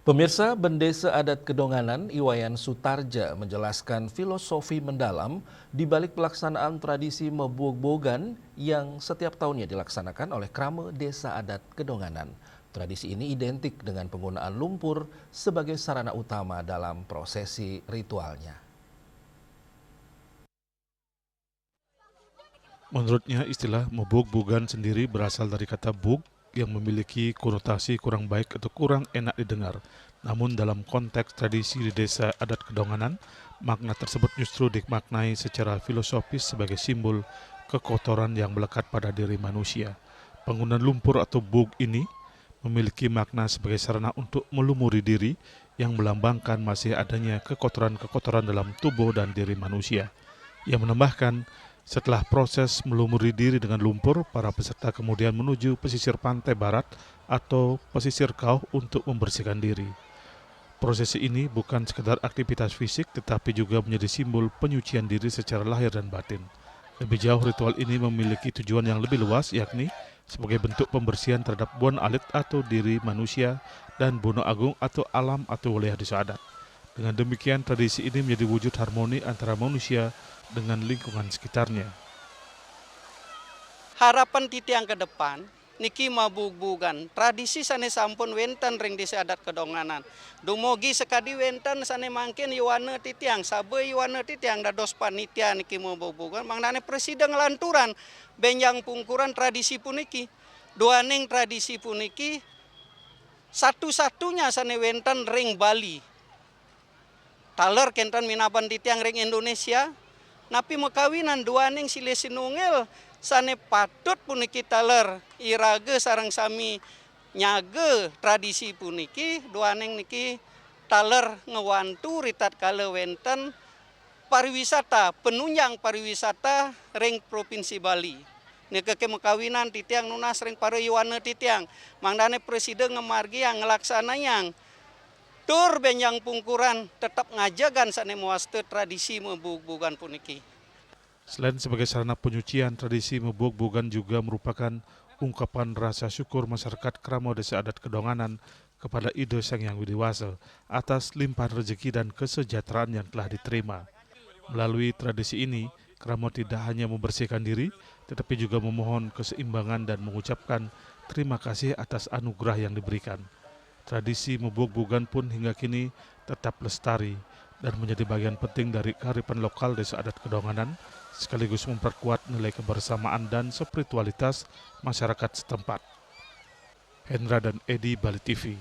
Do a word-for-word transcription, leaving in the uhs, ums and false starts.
Pemirsa, Bendesa Adat Kedonganan Iwayan Sutarja menjelaskan filosofi mendalam di balik pelaksanaan tradisi Mebog-bogan yang setiap tahunnya dilaksanakan oleh Krama Desa Adat Kedonganan. Tradisi ini identik dengan penggunaan lumpur sebagai sarana utama dalam prosesi ritualnya. Menurutnya, istilah Mebog-bogan sendiri berasal dari kata bug yang memiliki konotasi kurang baik atau kurang enak didengar. Namun, dalam konteks tradisi di Desa Adat Kedonganan, makna tersebut justru dimaknai secara filosofis sebagai simbol kekotoran yang melekat pada diri manusia. Penggunaan lumpur atau bug ini memiliki makna sebagai sarana untuk melumuri diri yang melambangkan masih adanya kekotoran-kekotoran dalam tubuh dan diri manusia. Ia menambahkan, setelah proses melumuri diri dengan lumpur, para peserta kemudian menuju pesisir pantai barat atau pesisir kauh untuk membersihkan diri. Prosesi ini bukan sekedar aktivitas fisik, tetapi juga menjadi simbol penyucian diri secara lahir dan batin. Lebih jauh, ritual ini memiliki tujuan yang lebih luas, yakni sebagai bentuk pembersihan terhadap buan alit atau diri manusia dan bono agung atau alam atau wilayah desa adat. Dengan demikian, tradisi ini menjadi wujud harmoni antara manusia dengan lingkungan sekitarnya. Harapan titiang ke depan niki mabug-bugan tradisi sane sampun wenten ring Desa Adat Kedonganan. Dumugi sakadi wenten sane mangkin yuana titiang, saba yuana titiang dados panitia niki mabug-bugan, mangdane prasida nglanturang benjang pungkuran tradisi puniki. Duaning tradisi puniki satu-satunya sane wenten ring Bali. Taler kenten minaban titiang ring Indonesia, napi makawinan duaning silih sinunggil sane patut puniki taler iraga sareng sami nyaga tradisi puniki, duaning niki taler ngwantu ritatkala wenten pariwisata, penunjang pariwisata ring Provinsi Bali. Nika ke makawinan titiang nunas ring para yuana titiang, mangdane prasida ngamargiang, nglaksanayang tur benjang pungkuran tetep ngajegang sane mawasta tradisi mabug-bugan puniki. Selain sebagai sarana penyucian, tradisi mabug-bugan juga merupakan ungkapan rasa syukur masyarakat Krama Desa Adat Kedonganan kepada Ida Sang Hyang Widi Wasa atas limpahan rezeki dan kesejahteraan yang telah diterima. Melalui tradisi ini, Krama tidak hanya membersihkan diri, tetapi juga memohon keseimbangan dan mengucapkan terima kasih atas anugerah yang diberikan. Tradisi mabug-bugan pun hingga kini tetap lestari dan menjadi bagian penting dari kearifan lokal Desa Adat Kedonganan, sekaligus memperkuat nilai kebersamaan dan spiritualitas masyarakat setempat. Hendra dan Edi, Bali T V.